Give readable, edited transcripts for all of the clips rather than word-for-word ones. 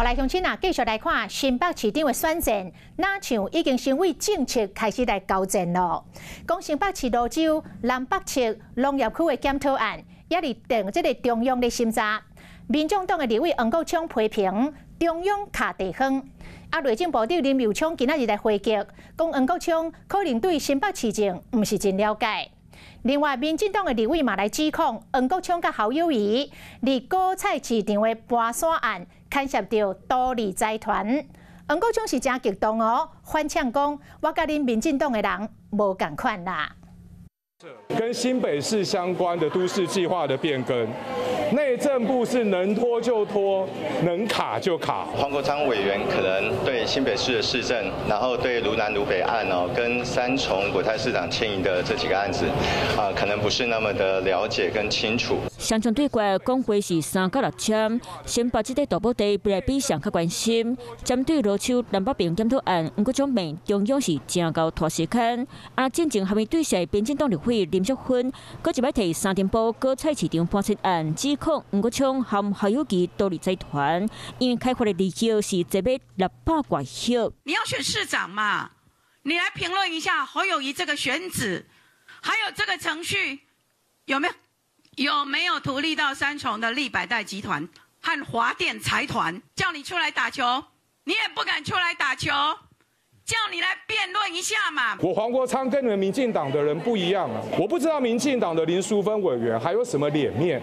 來鄉親啊，繼續來看新北市長的選戰，若像已經成為政策開始來交戰囉。講新北市蘆洲南北側農業區的檢討案，也佇等這个中央咧審查。民眾黨的立委黃國昌批評中央卡地方，啊，內政部長林右昌今仔日來回擊，講黃國昌可能對新北市政毋是真了解。另外，民進黨的立委嘛來指控黃國昌佮侯友宜佇果菜市場的搬山案牽涉著圖利財團。黃國昌是誠激動哦，反嗆講我佮恁民進黨的人無仝款啦。跟新北市相關的都市計劃的變更，內政部是能拖就拖，能卡就卡。黃國昌委員可能對新北市的市政，然後對蘆南蘆北案哦，跟三重果菜市場遷移的這幾個案子，啊，可能不是那麼的了解跟清楚。雙重對決講話是三甲六簽，新北這塊大寶地本來比誰較關心。針對蘆洲南北爿檢討案，黃國昌罵中央是誠𠢕拖時間。啊，進前和伊對峙民進黨立委林淑芬，閣一擺提三重埔果菜市場搬遷案，指控黃國昌和侯友宜圖利財團，因為開發的利益是坐欲600外億。你要選市長嘛？你來評論一下侯友宜這個選址，還有這個程序有沒有？有沒有圖利到三重的利百代集團和華電財團？叫你出來打球，你也不敢出來打球。叫你來辯論一下嘛！我黃國昌跟你們民進黨的人不一樣啊！我不知道民進黨的林淑芬委員還有什麼臉面，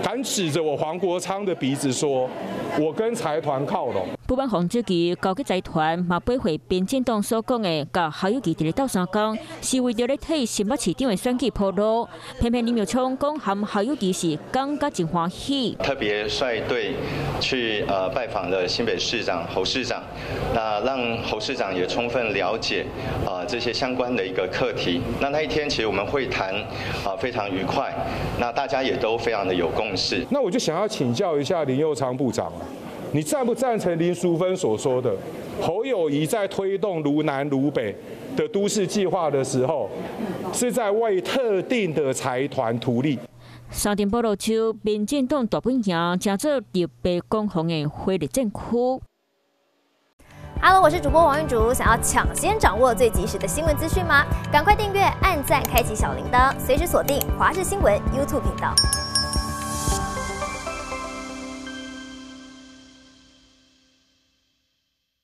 敢指着我黃國昌的鼻子說，我跟財團靠攏。不滿黃子瑜勾結財團，嘛駁回民進黨所講的，佮侯友宜佇咧鬥相共，是為著咧替新北市長的選舉鋪路。偏偏林右昌講和侯友宜是講甲真歡喜，特別率隊去拜訪了新北市長侯市長，那讓侯市長也充分了解啊這些相關的一個課題。那那一天其實我們會談啊非常愉快，那大家也都非常的有共識。那我就想要請教一下林右昌部長啊，你贊不贊成林淑芬所說的，侯友宜在推動蘆南蘆北的都市計劃的時候，是在為特定的財團圖利？三重埔蘆洲民進黨大本營，成做綠白攻防的火力戰區。 Hello，我是主播王玉竹。想要搶先掌握最及時的新聞資訊嗎？趕快訂閱、按讚、開啟小鈴鐺，隨時鎖定華視新聞 YouTube 頻道。